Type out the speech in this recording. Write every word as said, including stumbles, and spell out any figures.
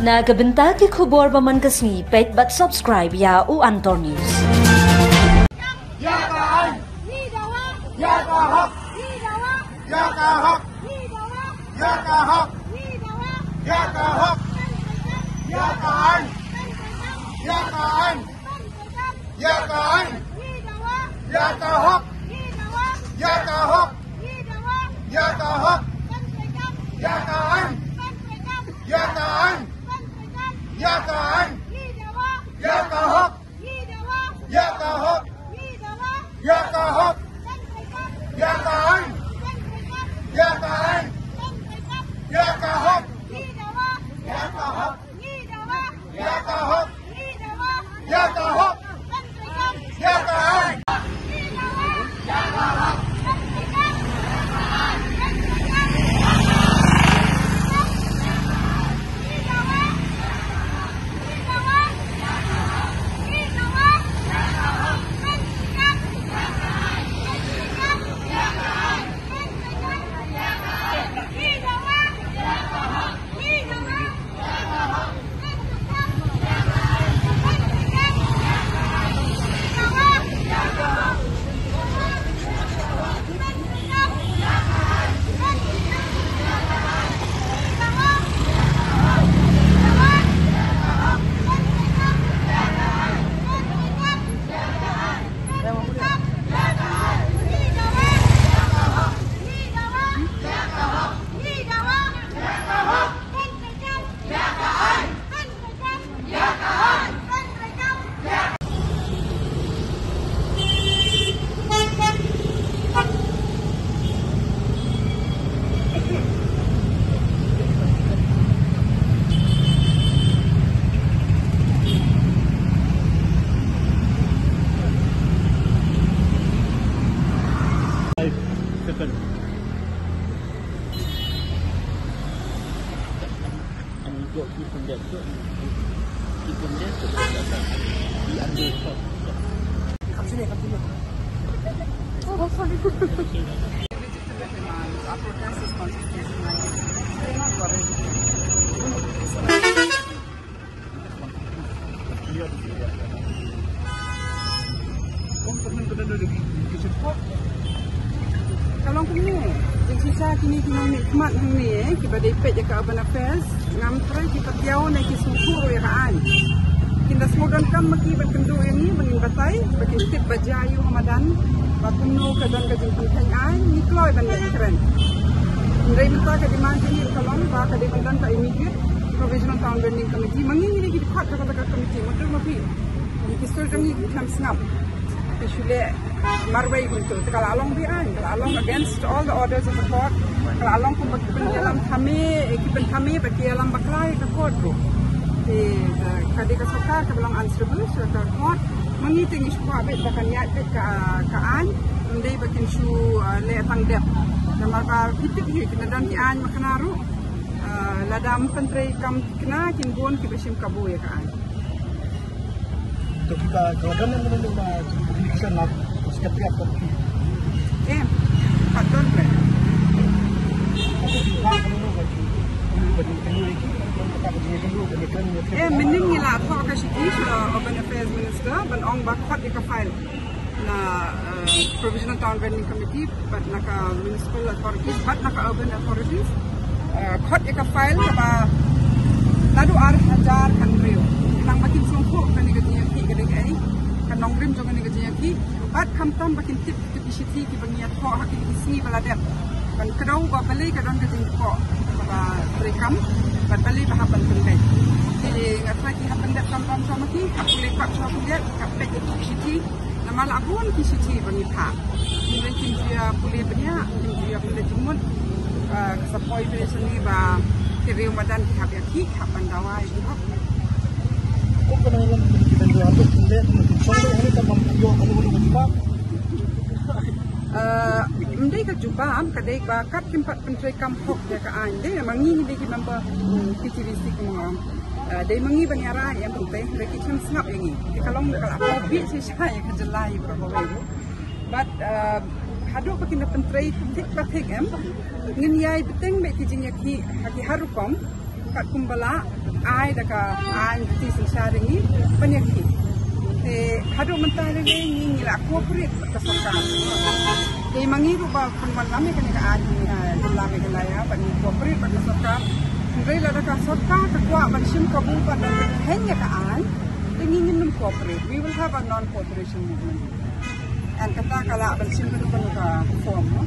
Na ka bynta ki khubor ba man ka sngi, peit bad subscribe ïa u Antor News. Ka long kumne, jingshisha kine ki nongmihkhmat hangne, eh, kiba dei peit ïa ka Urban Affairs, ngam tharai ki patiaw ne ki sngewthuh ïa ka aiñ. Kin da sngewdonkam ma ki ban kynduh ïa ngi, ba ngin batai, ba kin tip ba jia ïa u ha madan, ba kumno ka don ka jingpyntheiñ aiñ, ngi kloi ban leh kren. Hynrei mynta ka demand jong ngi ka long ba ka dei ban don ka immediate Provisional Town Vending Committee, ma ngi ngi dei ki dkhot da kata ka committee, mutdur ma phi. Ngi ki sur jong ngi ki khlem sngap. Ki shu leh marwei kumtu, te ka la long beaiñ, ka la long against all the orders of the court, ka la long kumba ki pynïalam thame, eh, ki pynthame bad ki ïalam bakla ïa ka court ruh. Te, eh, ka dei ka sorkar kaba long answerable sha ka court. Ma ngi te ngi shu kwah beit ba kan ïaid beit ka, ka aiñ, ym dei ba kin shu, eh, leh tang dep. Namar ba phi tip hi, ki la don ki aiñ makna ruh. Ah, lada ym pyntrei kam kna kin bun kiba shim kabu ïa ka aiñ. To kita kalau kan yang menurut ma application na step ya. Em, pat don re. Em, mynnin ngi la thoh ka shithi sha Urban Affairs Minister ban ong ba khot ïa ka file na, eh, Provisional Town Vending Committee, bad na ka Municipal Authorities, bad na ka Urban Authorities. Eh, khot ïa ka file kaba naduh ar hajar khathynriew. Nang ba kin sngewthuh kane ka jingïakhih ka dei kaei, ka nongrim jong kane ka jingïakhih, bad khamtam ba kin tip kito ki shithi kiba ngi ïathoh ha kine ki sngi ba la dep. Ban kdew ba balei ka don ka jingkhoh kaba treikam, bad balei ba hap ban pyndep. Te nga tharai ki hap pyndep khamtam sha ma ki, ka pule pat sha pule, ka peit ïa ki shithi. Namar la bun ki shithi ba ngi phah. Ngi kim ju ïa pule bniah, kim ju ïa pule jingmut. Ba ka sa poi pule shane ba ki riew madan ki hap ïakhih, ki hap ban dawa ïa ki hok. Ko ka nang lam ki ban ïa pule, ki song ba ïa ka mam ïa ka lu ka jubab. Eh, ym dei ka jubab, ka dei ba kat kim pat pyntreikam hok ïa ka aiñ. Dei ma ngi ngi dei ki member, mm, P T V C kumno. Ah, dei ma ngi ban ïa rai em pynte, dei ki khlem sngap ïa ngi. Te ka long ka la pynbit shisha ïa ka jylla ïa baroh kawei ruh. Bad, ah, haduh ba kin da pyntrei thik ba thik em, ngin ïai bteng beit ki jingïakhih ha ki har rukom. Katkum ba la ai da ka aiñ ka ti synshar ïa ngi ban ïa ki. Te haduh mynta lei lei ngi ngi la cooperate bad ka sorkar. Te ma ngi ruh ba pynwan lam ïa kane ka aiñ ngi, ah, jylla Meghalaya bad ngi cooperate bad ka sorkar. Hynrei lada ka sorkar ka kwah ban shim kabu bad ban pynheng ïa ka aiñ, te ngi ngin nym cooperate. We will have a non-cooperation movement. And kata ka lah ban shim kano kano ka form, no?